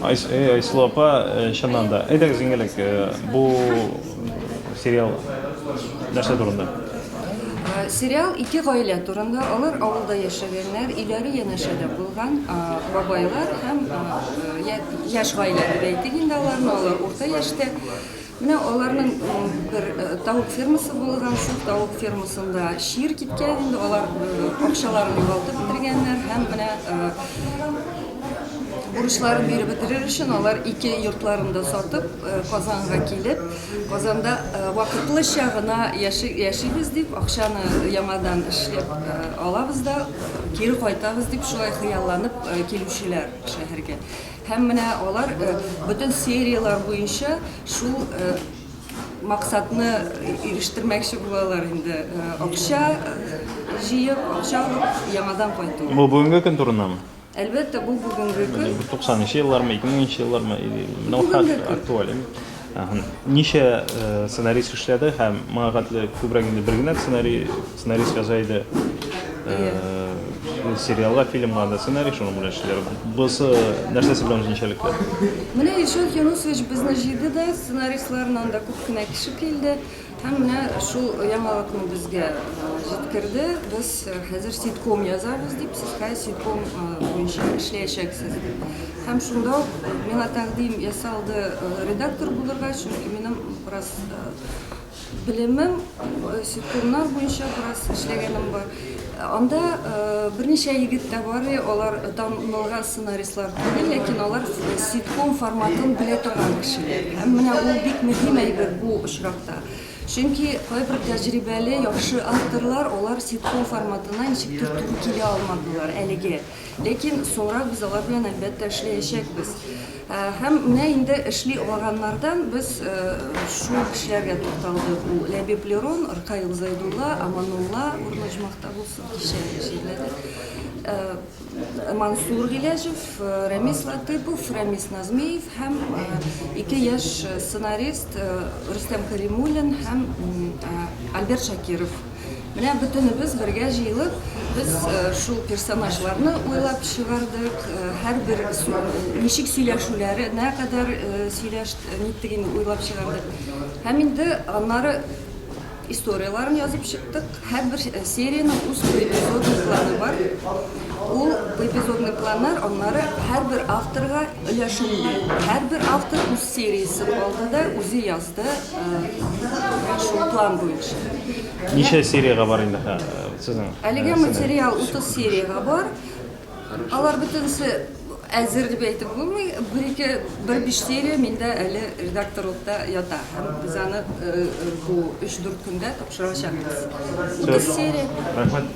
Айсылу апа, чыннан да, әйдәгез иң элек, бу сериал нәрсә турында? Сериал ике гаилә турында. Алар авылда яшәгәннәр, өйләре янәшәдә булган бабайлар һәм яшь гаилә дип әйтик инде аларны, алар урта яшьтә. Менә аларның бер тавык фермасы булган, шул тавык фермасында чир киткән инде, алар акчаларын югалтып бетергәннәр һәм менә бурычларын биреп бетерер өчен алар ике йортларын да сатып, Казанга килеп, Казанда вакытлыча гына яшибез дип, акчаны яңадан эшләп алабыз да, кире кайтабыз дип шулай хыялланып килүчеләр шәһәргә. Һәм менә алар бөтен серияләр буенча шул максатны ирештермәкче булалар инде. Акча җыеп, акча алып, яңадан кайту. Бу бүгенге көн турындамы? Әлбәттә, бу бүгенге көн. 90 нчы еллармы, 2000 нчы еллармы? Менә актуаль. Ничә сценарист эшләде һәм моңа хәтле күбрәк инде бер генә сценарий, сценарист яза иде. Сериалга, фильмга да сценарий шуның белән эшлиләр. Бусы нәрсәсе белән үзенчәлекле? Менә Илшат Юнусович безне җыйды да, сценаристларыннан да күп кенә кеше килде. Һәм менә шул яңалыкны безгә җиткерде. Без хәзер ситком язабыз дип, сез хәзер ситком буенча эшләячәксез дип. Һәм шунда ук миңа тәкъдим ясалды редактор булырга, чөнки минем бераз белемем ситкомнар буенча бераз эшләгәнем бар. Анда берничә егет тә бар, алар танылган сценаристлар түгел, ләкин алар ситком форматын белә торган кешеләр. Һәм менә ул бик мөһим әйбер бу очракта. Чөнки кайбер тәҗрибәле, яхшы авторлар, алар ситком форматына ничектер туры килә алмадылар әлегә. Ләкин соңрак без алар белән, әлбәттә, эшләячәкбез. Һәм менә инде эшли алганнардан без шул кешеләргә тукталдык. Ул Ләбиб Лерон, Ркаил Зәйдулла, Аманулла, урыны оҗмахта булсын, кичә җирләде. Мансур Гыйләҗев, Рәмис Латыпов, Рәмис Назмиев һәм ике яшь сценарист Рөстәм Кәлимуллин һәм Альберт Шакиров. Менә бөтенебез бергә җыелып, без шул персонажларны уйлап чыгардык, һәрбер ничек сөйләшүләренә кадәр сөйләш, ниттек инде уйлап чыгардык. Һәм инде аннары историяләрен язып чыктык. Һәрбер сериянең үз поэпизодный планы бар. Ул поэпизодный планнар аннары һәрбер авторга өләшенде. Һәрбер автор үз сериясен алды да, үзе язды шул план буенча. Ничә сериягә бар инде сезнең? Әлегә материал 30 сериягә бар. Алар бөтенесе әзер дип әйтеп булмый. Бер-ике, бер-биш серия миндә әле редакторлыкта ята. Һәм без аны бу 3-4 көндә тапшырачакбыз. 30 серия. Рәхмәт.